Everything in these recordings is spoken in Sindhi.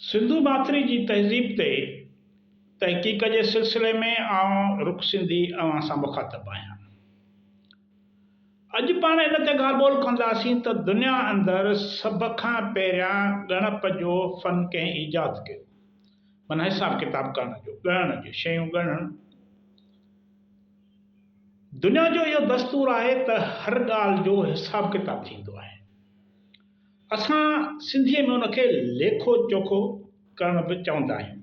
سنڌو ماٿري جي تهذيب تي تحقيق جي سلسلي ۾ آئون رڪ سنڌي اوهان سان مخاطب آهيان. اڄ پاڻ ان تي ڳالهه ٻولهه ڪنداسين ته دنيا اندر سڀ کان پهريان ڳڻپ جو فن ڪنهن ايجاد ڪيو؟ معنيٰ حساب ڪتاب ڪرڻ جو، ڳڻڻ جو، شيون ڳڻڻ. دنيا جو اهو دستور آهي ته هر ڳالهه جو حساب ڪتاب ٿيندو آهي. اسان سنڌيء ۾ ان کي ليکو چوکو ڪرڻ به چوندا آهيون.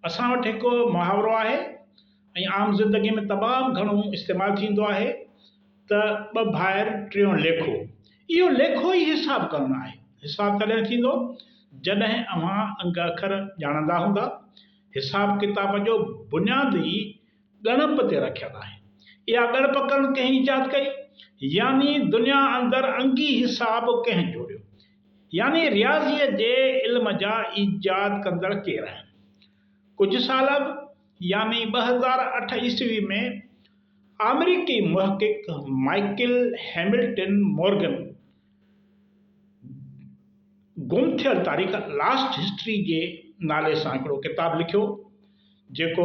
اسان وٽ هڪ محاورو آهي ۽ عام زندگيء ۾ تمام گهڻو استعمال ٿيندو آهي ته ٻه ڀائر ٽيون ليکو. اهو ليکو ئي حساب ڪرڻ آهي. حساب تڏهن ٿيندو جڏهن اوهان انگ اکر ڄاڻندا هوندا. حساب ڪتاب جو بنياد ئي ڳڻپ تي رکيل آهي. اها ڳڻپ ڪرڻ ڪنهن ايجاد ڪئي؟ يعني دنيا اندر انگي حساب ڪنهن جوڙيو؟ يعني رياضيء جي علم جا ايجاد ڪندڙ ڪير آهن؟ ڪجهه سال اڳ يعني 2008 عيسوي ۾ آمريڪي محقق مائيڪل هيملٽن مورگن گم ٿيل تاريخ، Lost History، جي نالي سان هڪڙو ڪتاب لکيو. جيڪو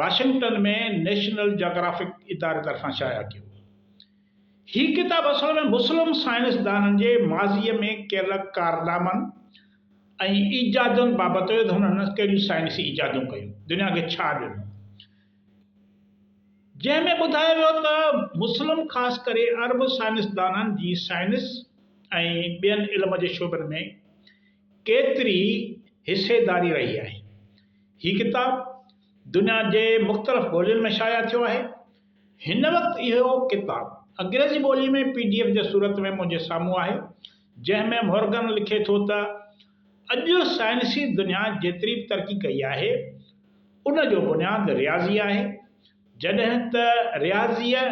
واشنگٽن ۾ نيشنل جاگرافڪ اداري طرفان شايع ڪيو ويو. هي ڪتاب اصل ۾ مسلم سائنسدانن جي ماضيء ۾ ڪيل ڪارنامن ۽ ايجادن بابت هيو ته هنن ڪهڙيون سائنسي ايجادون ڪيون، دنيا کي ڇا ڏنو. جنهن ۾ ٻڌايو ويو ته مسلم خاص ڪري عرب سائنسدانن جي سائنس ۽ ٻين علم جي شعبن ۾ ڪيتري حصيداري رهي آهي. هي ڪتاب دنيا جي مختلف ٻولين ۾ شايع ٿيو آهي. هن وقت اهو ڪتاب انگريزي ٻولي ۾ پي ڊي ايف جي صورت ۾ منهنجي سامهون آهي، جنهن ۾ مورگن لکي ٿو ته اڄ سائنسي دنيا جيتري به ترقي ڪئي آهي، ان جو بنياد رياضي آهي، جڏهن ته رياضيء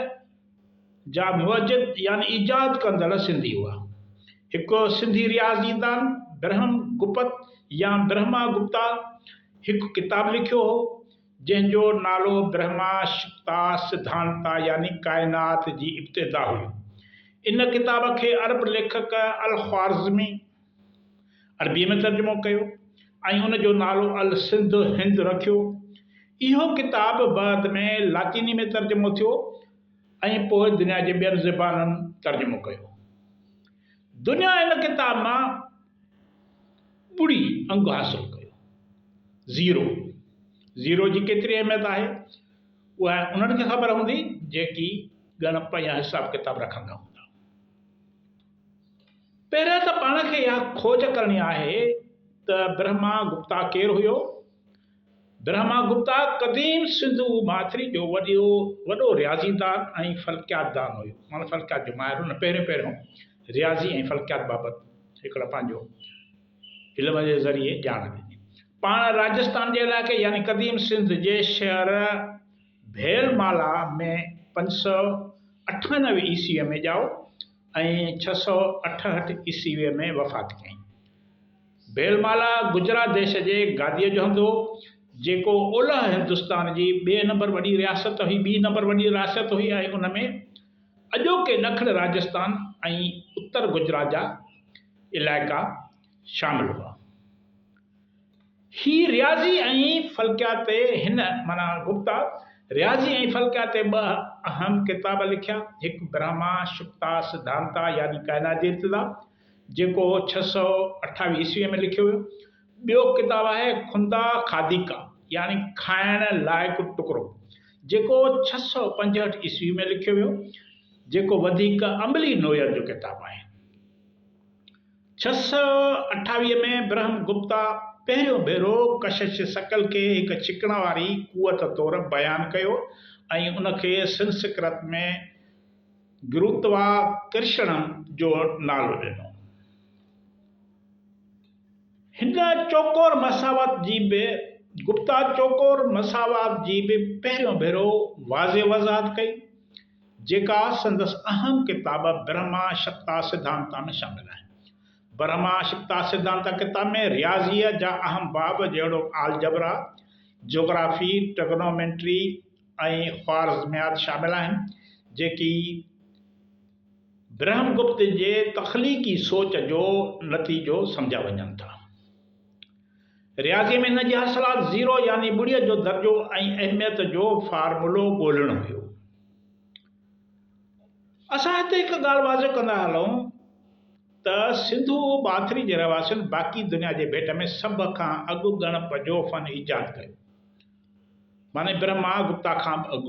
جا موجد يعني ايجاد ڪندڙ سنڌي هئا. هڪ سنڌي رياضيدان برهم گپت يا برهما گپتا هڪ ڪتاب لکيو هو، جنهن جو نالو برهما شپتا سڌانتا يعني ڪائنات جي ابتدا هيو. ان ڪتاب کي عرب ليکڪ الخوارزمي عربيء ۾ ترجمو ڪيو ۽ ان جو نالو السنڌ هند رکيو. اهو ڪتاب بعد ۾ لاطيني ۾ ترجمو ٿيو ۽ پوء دنيا جي ٻين زبانن ترجمو ڪيو. دنيا ان ڪتاب مان ٻڙي انگ حاصل ڪيو. زيرو، Zero، جي ڪيتري اهميت آهي، اها انهن کي خبر هوندي جيڪي ڳڻپ يا حساب ڪتاب رکندا هوندا. پهريان ته پاڻ کي اها کوج ڪرڻي آهي ته برهما گپتا ڪير هيو؟ برهما گپتا قديم سنڌو ماٿري جو وڏو وڏو رياضيدان ۽ فلڪيات دان هيو. معنيٰ فلڪيات جو ماهر هن پهريون پهريون رياضي ۽ فلڪيات بابت هڪڙا پنهنجو علم جي ذريعي ڄاڻ ڏني. پاڻ راجستان جي علائقي يعني قديم سنڌ جي شهر ڀيلمالا ۾ 598 عيسويء ۾ ڄائو. ۽ 668 عيسويء ۾ وفات ڪيائين. ڀيلمالا گجرات ديش جي گاديء جو هنڌ هو، جيڪو اولهه هندستان جي ٻئي نمبر وڏي رياست هئي، ٻي نمبر وڏي رياست هئي ۽ ان ۾ اڄوڪي ڏکڻ راجستان ۽ اتر گجرات جا علائقا شامل هئا. هي رياضي ۽ فلڪيات تي هن، معنيٰ گپتا، رياضي ۽ فلڪيات تي ٻه اهم ڪتاب لکيا، هڪ برهما شپتا سڌانتا يعني ڪائنات جي ابتدا، جيڪو 628 عيسويء ۾ لکيو ويو. ٻيو ڪتاب آهي کندا کاديڪا يعني کائڻ لائق ٽڪرو، جيڪو 665 عيسوي ۾ لکيو ويو، جيڪو وڌيڪ عملي نوعيت جو ڪتاب آهي. 628 ۾ برهم گپتا پهريون ڀيرو ڪشش ثقل کي هڪ ڇڪڻ واري قوت طور بيان ڪيو ۽ ان کي سنسڪرت ۾ گروتوا ڪرشڻم جو نالو ڏنو. هن چوڪور مساوات جي به گپتا چوڪور مساوات جي به پهريون ڀيرو واضح وضاحت ڪئي. جيڪا سندس اهم ڪتاب برهما شپتا سڌانتا ۾ شامل آهي. برهما شپتا سڌانتا ڪتاب ۾ رياضيء جا اهم باب جهڙوڪ آلجبرا، جغرافي، ٽرگنومينٽري ۽ خوارزميات شامل آهن، جيڪي برهم گپت جي تخليقي سوچ جو نتيجو سمجهيا وڃن ٿا. رياضيء ۾ هن جي حاصلات زيرو يعني ٻڙيء جو درجو ۽ اهميت جو فارمولو ڳولڻ هيو. اسان هتي هڪ ڳالهه واضح ڪندا هلون ته سنڌو ماٿري جي رهواسين باقي دنيا جي ڀيٽ ۾ سڀ کان اڳ ڳڻپ جو فن ايجاد ڪيو. معني برهما گپتا کان به اڳ.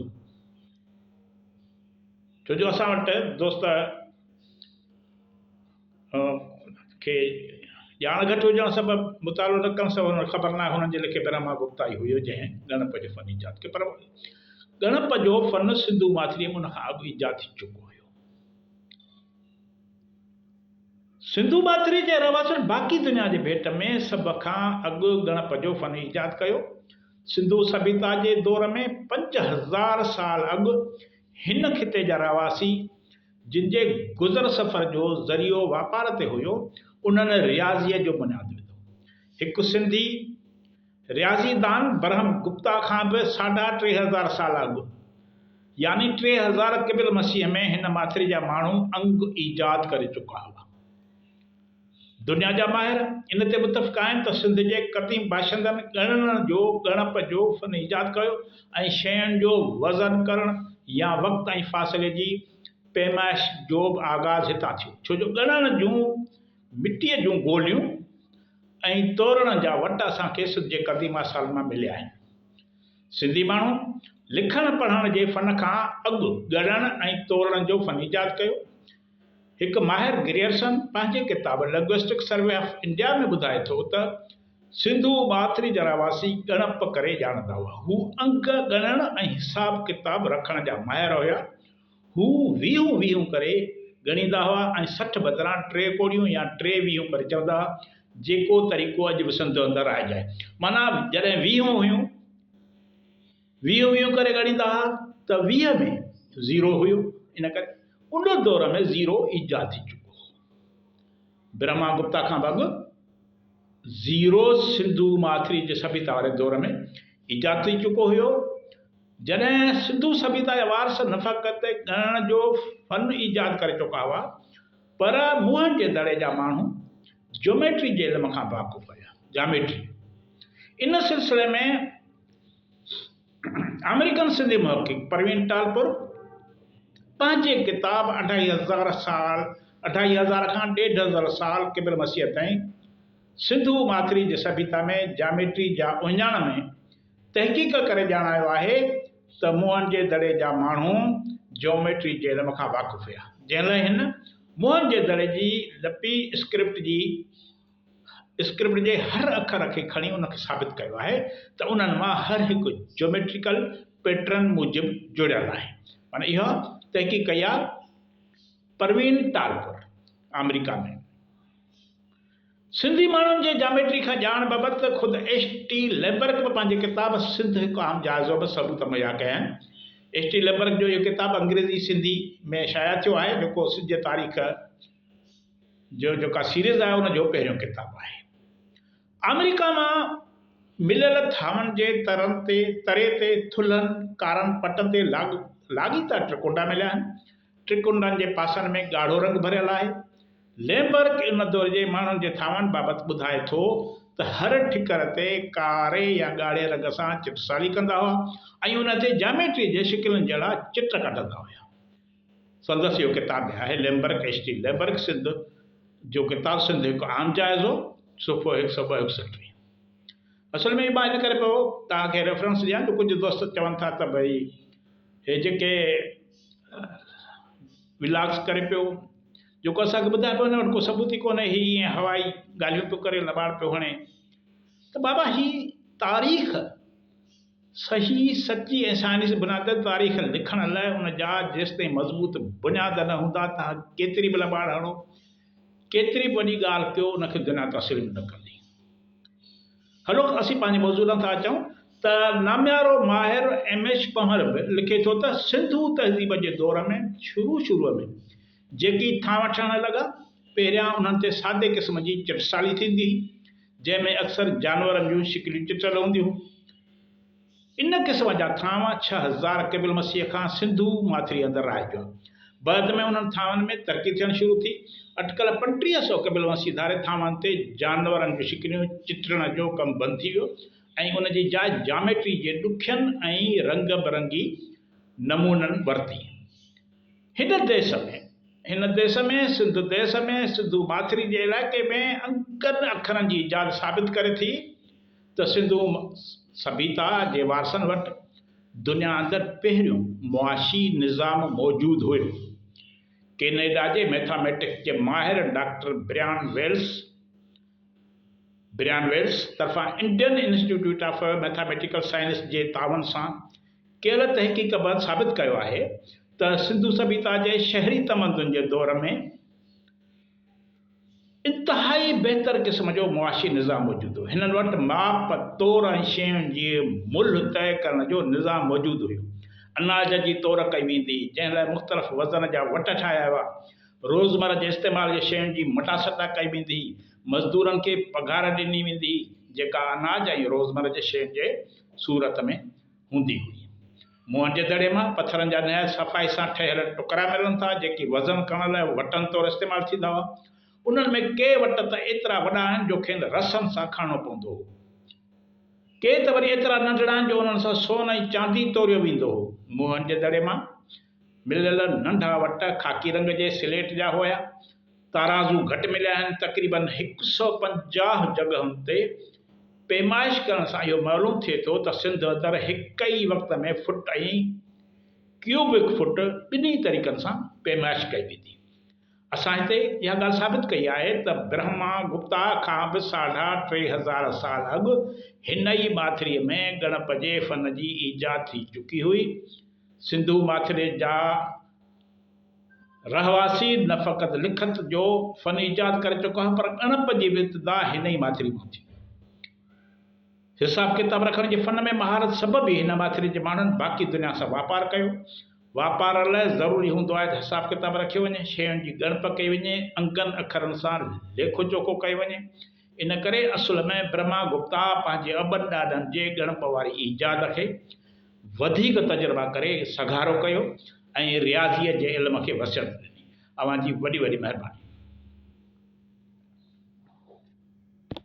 ڇو جو اسان وٽ دوست کي ڄاڻ گهٽ هجڻ سبب مطالعو نه ڪرڻ سبب هنن کي خبر ناهي هنن جي ليکي برهما گپتا ئي هيو جنهن ڳڻپ جو فن ايجاد ڪيو پر ڳڻپ جو فن سنڌو ماٿريء ۾ ان کان اڳ ايجاد ٿي چڪو هيو. سنڌو ماٿري جي رهواسين باقي دنيا جي ڀيٽ ۾ سڀ کان اڳ ڳڻپ جو فن ايجاد ڪيو. سنڌو سڀيتا جي دور ۾ 5000 سال اڳ هن خطي جا رهواسي جن جي گذر سفر جو ذريعو واپار تي هيو، انهن رياضيء جو بنياد وڌو. هڪ سنڌي رياضي دان برهم گپتا کان به ساڍا 3000 سال اڳ يعني 3000 قبل مسيح ۾ هن ماٿري جا ماڻهو انگ ايجاد ڪري چڪا هئا. دنيا جا ماهر ان تي متفق آهن ته سنڌ جي قديم باشندن ڳڻڻ جو ڳڻپ جو فن ايجاد ڪيو ۽ شين جو وزن ڪرڻ يا وقت ۽ فاصلي جي پيمائش جو به آغاز هتان ٿيو ڇو جو ڳڻڻ جون مٽيء جون گوليون ۽ تورڻ جا وٽ اسان کي سنڌ جي قديم آثارن مان مليا آهن. سنڌي ماڻهو لکڻ پڙهڻ جي فن کان اڳ ڳڻڻ ۽ تورڻ جو فن ايجاد ڪيو. هڪ ماهر گريئرسن پنهنجي ڪتاب لنگوئسٽڪ سروي آف انڊيا ۾ ٻڌائي ٿو ته سنڌو ماٿري جا رهواسي ڳڻپ ڪري ڄاڻندا هئا. هو انگ ڳڻڻ ۽ حساب ڪتاب رکڻ جا ماهر هيا. هو ويهون ويهون ڪري ڳڻيندا هئا ۽ 60 بدران ٽي ڪوڙيون يا ٽي ويهون ڪري چوندا هئا، جيڪو طريقو اڄ به سنڌ اندر رائج آهي. معنيٰ جڏهن ويهون هيون. ويهون ويهون ڪري ڳڻيندا ها ته 20 ۾ زيرو هيو ان ڪري ان دور ۾ زيرو ايجاد ٿي چڪو هو. برهما گپتا کان به اڳ زيرو سنڌو ماٿري جي سڀيتا واري دور ۾ ايجاد ٿي چڪو هيو. جڏهن سنڌو سڀيتا جا وارث نه فقط ڳڻڻ جو فن ايجاد ڪري چڪا هئا پر موهن جي دڙي جا ماڻهو جيوميٽري جي علم کان به واقف هيا. جاميٽري ان سلسلي ۾ آمريڪن سنڌي محقق پروين ٽالپر پنهنجي ڪتاب اڍائي هزار سال، اڍائي هزار کان ڏيڍ هزار سال قبل مسيح تائين، سنڌو ماٿري جي سڀيتا ۾ جاميٽري جا اهڃاڻ ۾ تحقيق ڪري ڄاڻايو آهي ته موهن جي دڙي جا ماڻهو جيوميٽري جي علم کان واقف هيا، جنهن لاء هن موهن جي دڙي جي لپي اسڪرپٽ جي اسڪرپٽ جي هر اکر کي کڻي ان کي ثابت ڪيو آهي ته انهن مان هر هڪ جيوميٽريڪل پيٽرن موجب جڙيل آهي. معنيٰ اها تحقيق ڪئي آهي پروين ٽالپر آمريڪا ۾ سنڌي ماڻهن جي جاميٽري کان ڄاڻ بابت خود ايڇ ٽي ليمبرڪ به پنهنجي ڪتاب سنڌ هڪ عام جائزو ۾ ثبوت مهيا ڪيا آهن. ايڇ ٽي ليمبرڪ جو اهو ڪتاب انگريزي سنڌي ۾ شايع ٿيو آهي جيڪو سنڌ جي تاريخ جو جيڪا سيريز آهي ان جو پهريون ڪتاب آهي. آمريڪا مان مليل ٿانون جي ترن تي تري تي ٿلهن ڪارن پٽن تي لاڳ لاڳيتا ٽرڪونڊا مليا آهن. ٽرڪونڊن جي پاسن ۾ ڳاڙهو رنگ ڀريل آهي. ليمبرڪ ان دور جي ماڻهن جي ٿانون بابت ٻڌائي ٿو ته هر ٺڪر تي ڪاري يا ڳاڙهي رنگ سان چٽسالي ڪندا هئا ۽ ان تي جاميٽري جي شڪلن جهڙا چٽ ڪڍندا هيا. سندس اهو ڪتاب به آهي Lambrick H T Lambrick Sindh جو ڪتاب سنڌ هڪ عام جائزو صفحو هڪ سؤ ٻه هڪ سؤ ٽي اصل ۾ مان ان ڪري پيو توهان کي ريفرنس ڏيان جو ڪجهه دوست چون ٿا ته ڀئي هي جيڪي ولاگس ڪري پيو جيڪو اسان کي ٻڌائي پيو ان وٽ ڪو ثبوت ئي ڪونهي هي ائين هوائي ڳالهيون پيو ڪري لٻاڙ پيو هڻي ته بابا هي تاريخ صحيح، سچي ۽ سائنسي بنياد تي تاريخ لکڻ لاء ان جا جيستائين مضبوط بنياد نه هوندا، توهان ڪيتري به لٻاڙ هڻو، ڪيتري به وڏي ڳالهه ڪيو، ان کي دنيا تسليم نه ڪندي. هلو اسين پنهنجي موضوع ڏانهن ٿا اچون ته ناميارو ماهر ايم ايڇ پنهور به لکي ٿو ته سنڌو تهذيب جي دور ۾ شروع شروع ۾ جيڪي ٿانو ٺهڻ لڳا، پهريان انهن تي سادي قسم جي چٽسالي ٿيندي هئي، جنهن ۾ اڪثر جانورن جون شڪليون چٽيل هونديون هيون. ان قسم جا ٿانو 6000 قبل مسيح کان سنڌو ماٿري اندر رائج هئا. بعد ۾ انهن ٿانون ۾ ترقي ٿيڻ شروع ٿي. اٽڪل 35 سئو قبل مسيح ڌاري ٿانون تي جانورن جون شڪليون چٽڻ جو ڪم بند ٿي ويو ۽ ان جي جاء جاميٽري جي ڏکين ۽ رنگ برنگي نمونن ورتي. هن ديس ۾، هن ديس ۾، سنڌ ديس ۾، سنڌو ماٿري جي علائقي ۾ انگن اکرن جي ايجاد ثابت ڪري ٿي ته سنڌو سڀيتا جي وارثن وٽ دنيا اندر پهريون معاشي نظام موجود هيو. ڪينيڊا جي مئٿاميٽڪس جي ماهر ڊاڪٽر بريان ويلس، Brian Wells، طرفان Indian institute of mathematical science جي تعاون سان ڪيل تحقيق بعد ثابت ڪيو آهي ته سنڌو سڀيتا جي شهري تمدن جي دور ۾ انتهائي بهتر قسم جو معاشي نظام موجود هو. هنن وٽ ماپ، تور ۽ شين جي ملهه طئي ڪرڻ جو نظام موجود هيو. اناج جي تور ڪئي ويندي هئي، جنهن لاء مختلف وزن جا وٽ ٺاهيا ويا. روزمره جي استعمال جي شين جي مٽاسٽا ڪئي ويندي هئي. مزدورن کي پگهار ڏني ويندي هئي، جيڪا اناج ۽ روزمره جي شين جي صورت ۾ هوندي هئي. موهن جي دڙي مان پٿرن جا نهايت صفائي سان ٺهيل ٽڪرا ملن ٿا، جيڪي وزن ڪرڻ لاء وٽن طور استعمال ٿيندا هئا. انهن ۾ ڪي وٽ ته ايترا وڏا آهن جو کين رسن سان کڻڻو پوندو هو. ڪي ته وري ايترا ننڍڙا آهن جو انهن سان سون ۽ چاندي توريو ويندو هو. موهن جي دڙي مان مليل ننڍا وٽ خاڪي رنگ جي سليٽ جا هيا. تارازو گهٽ مليا آهن. تقريباً 150 جڳهن تي پيمائش ڪرڻ سان اهو معلوم ٿئي ٿو ته سنڌ اندر هڪ ئي وقت ۾ فٽ ۽ ڪيوبڪ فٽ ٻنهي طريقن سان پيمائش ڪئي ويندي. اسان هتي اها ڳالهه ثابت ڪئي آهي ته برهما گپتا کان به ساڍا 3000 سال اڳ هن ئي ماٿريء ۾ ڳڻپ جي فن جي ايجاد ٿي چڪي هئي. سنڌو ماٿري جا رهواسي نه فقط لکت جو فن ايجاد ڪري چڪا هئا پر ڳڻپ جي به ابتدا هن ئي ماٿري مان ٿي. حساب ڪتاب رکڻ جي فن ۾ مهارت سبب ئي هن ماٿري جي ماڻهن باقي دنيا سان واپار ڪيو. واپار لاء ضروري هوندو آهي ته حساب ڪتاب رکيو وڃي، شين جي ڳڻپ ڪئي وڃي، انگن اکرن سان ليکو چوکو ڪيو وڃي. ان ڪري اصل ۾ برهما گپتا پنهنجي ابن ڏاڏن جي ڳڻپ واري ايجاد کي وڌيڪ تجربا ڪري سگهارو ڪيو ۽ رياضيء جي علم کي وسعت ڏني. اوهان جي وڏي وڏي مهرباني.